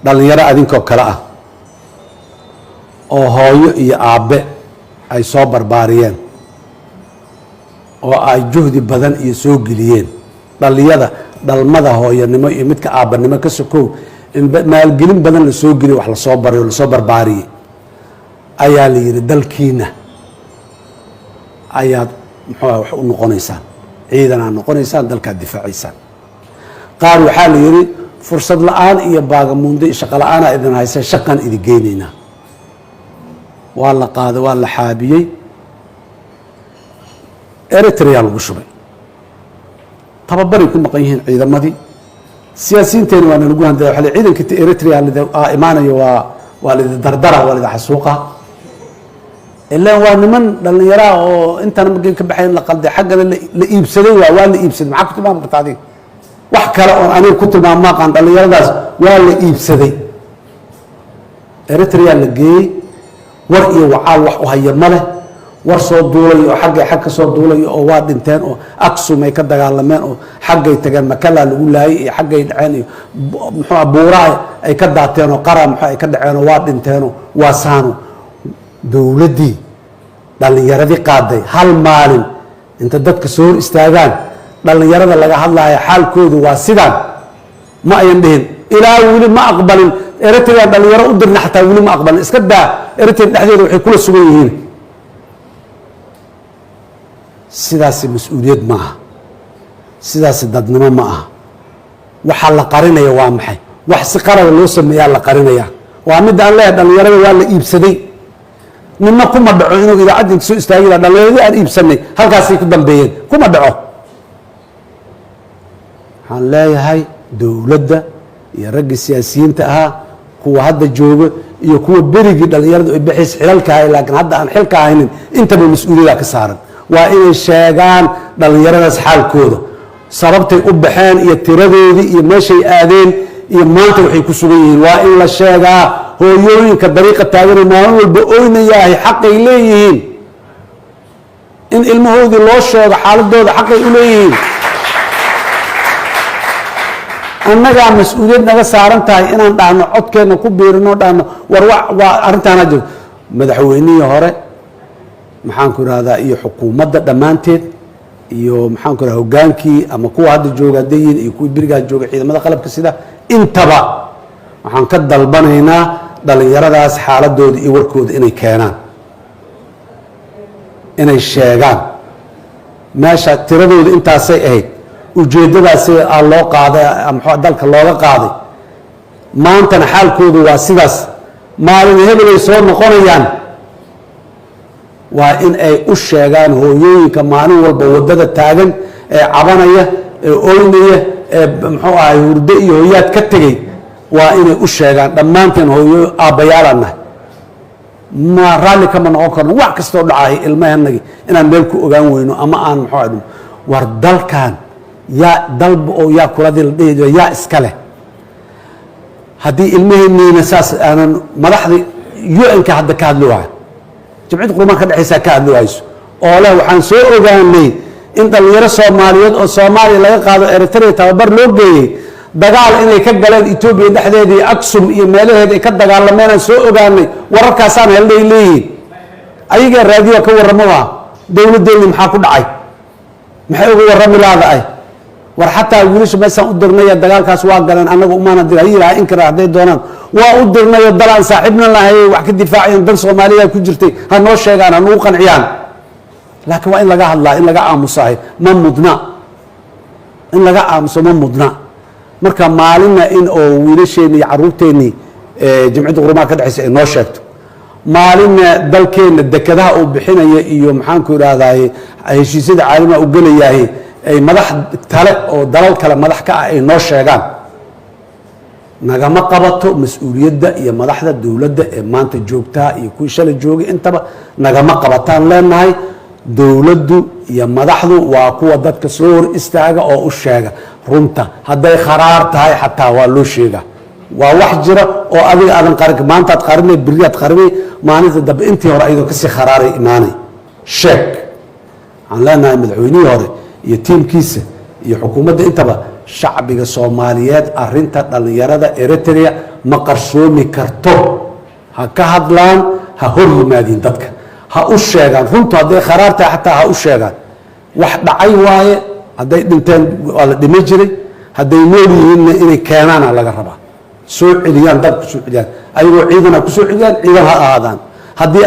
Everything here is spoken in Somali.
Dhallinyaro adinkoo kale ah oo hooyo iyo aabbe ay soo barbaariyeen oo ay juhdi badan iyo soo geliyeen, dhallinyada dhalmada hooyanimo iyo midka aabbanimo ka sokow, in maalgelin badan la soo geliyo, wax lasoo barayo, lasoo barbaariyey, ayaa la yidhi dalkiina ayaad muxuu ah wax u noqonaysaan, ciidan aad noqonaysaan, dalkaad difaacaysaan. Qaar waxaa la yidhi fursad la-aan iyo baagamuundo iyo shaqo la-aanaa idin haysa, shaqaan idin geynaynaa. Waa la qaaday, waa la xaabiyey, Eritrea lagu shubay, tababaray ku maqan yihiin ciidamadii. Siyaasiyiinteena waa nalagu handada, waxa la ciidanka Eritrea imaanayo, waa laidi dardara, waa laidi xasuuqa. Ilaan waa niman dhallinyaraha oo intana markay ka baxayn la qalday, xaggana la iibsaday. Waa la iibsaday. Maxaa ku tilmaami karta adiga? Wax kale oon aniga ku tilmaamo maaqaan. Dhallinyaradaas waa la iibsaday, Eritrea la geeyey, war iyo wacaal wax u haya ma leh. War soo duulay oo xaggay xag ka soo duulay oo waa dhinteen oo Aksum ay ka dagaalameen oo xaggay tageen, Makalaa lagu laayay iyo xaggay dhaceen iyo muxuu buuraha ay ka daateen oo qara muxuu ay ka dhaceen oo waa dhinteenoo waa saano. Dowladdii dhallinyaradii qaaday hal maalin inta dadka soo hor istaagaan, dhallinyarada laga hadlaayo xaalkoodu waa sidaan, ma ayan dhihin. Ilaa weli ma aqbalin. Eritrea dhalinyaro u dirna xataa weli ma aqbalin. Iska daa Eritrea dhexdeeda waxay kula sugan yihiin. Sidaasi mas-uuliyad ma aha, sidaasi dadnimo ma aha. Waxaa la qarinaya waa maxay? Wax si qalada loo sameeyaa la qarinaya. Waa midda aan leeyahay dhallinyarada waa la iibsaday. Nina kuma dhaco inuu idaacadda inta soo istaagi laha dhallinyaradii aan iibsanay halkaasay ku dambeeyeen, kuma dhaco. Waxaan leeyahay dowladda iyo raggii siyaasiyiinta ahaa, kuwa hadda jooga iyo kuwa berigii dhallinyaradu ay baxays xilalka ahay laakiin hadda aan xilka haynin, intaba mas-uuliyada ka saaran. Waa inay sheegaan dhallinyaradaas xaalkooda, sababtay u baxeen iyo tiradoodii iyo meeshay aadeen iyo maanta waxay ku sugan yihiin. Waa in la sheegaa. Hooyooyinka dariiqa taaganoo maalin walba oynayaahay xaqay leeyihiin in ilmahoodii loo sheego xaaladooda, xaqay u leeyihiin. Annagaa mas-uuliyad naga saaran tahay inaan dhahno, codkeenna ku biirino, dhahno war waa arrintaana jirto. Madaxweynihii hore, maxaan ku ihahdaa, iyo xukuumadda dhammaanteed iyo maxaan ku ihahda hogaankii ama kuwa hadda jooga hadday yihiin iyo kuwii berigaa jooga, ciidamada qalabka sida, intaba waxaan ka dalbanaynaa dhallinyaradaas xaaladooda iyo warkooda inay keenaan, inay sheegaan meesha tiradooda intaasay ahayd, ujeeddadaasi aa loo qaaday, mxuu dalka looga qaaday, maantana xaalkoodu waa sidaas, maalin hebelay soo noqonayaan. Waa in ay u sheegaan hooyooyinka maalin walba waddada taagan ee cabanaya ee oynaya ee muxuu ahay hurdo iyo hooyaad ka tegey. Waa inay u sheegaan. Dhammaanteen hooyo aabbayaalaan nahay, ma raalli kama noqon karno wax kastoo dhacahay ilmahanagi inaan meel ku ogaan weyno ama aan muxuu ahay. War dalkan yaa dalba oo yaa kuladii la dhihi jira, yaa iska leh haddii ilmaheenniina saas aanan madaxda UN-ka hadda ka hadli waayo, Jamciyadda Qurumaha ka dhexaysaa ka hadli wayso oo leh waxaan soo ogaanay in dhallinyaro Soomaaliyeed oo Soomaaliya laga qaado Eritrea tababar loo geeyey, dagaal inay ka galeen Etoobiya dhexdeeda iyo Aksum iyo meelaheeda ay ka dagaalameen aan soo ogaanay, wararkaasaan helnay leeyihiin. Ayagaa raadiyo ka warramo. Waa dowladdeennii, maxaa ku dhacay? Maxay uga warrami laada? War xataa wiilasha meesaan u dirnaya dagaalkaas waa galeen, annaga umaana dir ha yidhaha in kara hadday doonaan. Waa u dirnayo dal aan saaxiibna lahay wax ka difaacayan, dan Soomaaliya ku jirtay, ha noo sheegaan, ha nagu qanciyaan. Laakiin waa in laga hadlaa. In laga aamusahay ma mudna, in laga aamuso ma mudna. Marka maalinna in oo wiilasheenni iyo caruurteennii Jamciyadda Qurumaha ka dhexaysa ay noo sheegto, maalinna dalkeenna dekadaha uu bixinaya iyo maxaanku idhahdaye heshiisyada caalamiga u gelayahay ay madax tale oo dalal kale madax ka ah ay noo sheegaan, nagama qabato. Mas-uuliyadda iyo madaxda dowladda ee maanta joogtaa iyo kuwii shalay joogay intaba nagama qabataan leenahay. Dowladdu iyo madaxdu waa kuwa dadka soo hor istaaga oo u sheega runta. Hadday kharaar tahay xataa waa loo sheegaa. Waa wax jira oo adiga aadan qarin, maantaad qarinay, beriyaad qarinay, maalinta dambe intii hore ayadoo kasii kharaaray imaanay. Sheeg, waxaan leenahay madaxweynihii hore iyo tiimkiisa iyo xukuumadda intaba. Shacbiga Soomaaliyeed, arrinta dhallinyarada Eritrea ma qarsoomi karto. Ha ka hadlaan, ha hor yimaadiin dadka, ha u sheegaan runtu. Hadday kharaar tahay xataa ha u sheegaan. Wax dhacay waaye. Hadday dhinteen waa la dhima jiray, hadday nool yihiinna inay keenaana laga rabaa, soo celiyaan, dalku soo celiyaan, ayagoo ciidana kusoo celiyaan, ciidan ha ahaadaan haddii.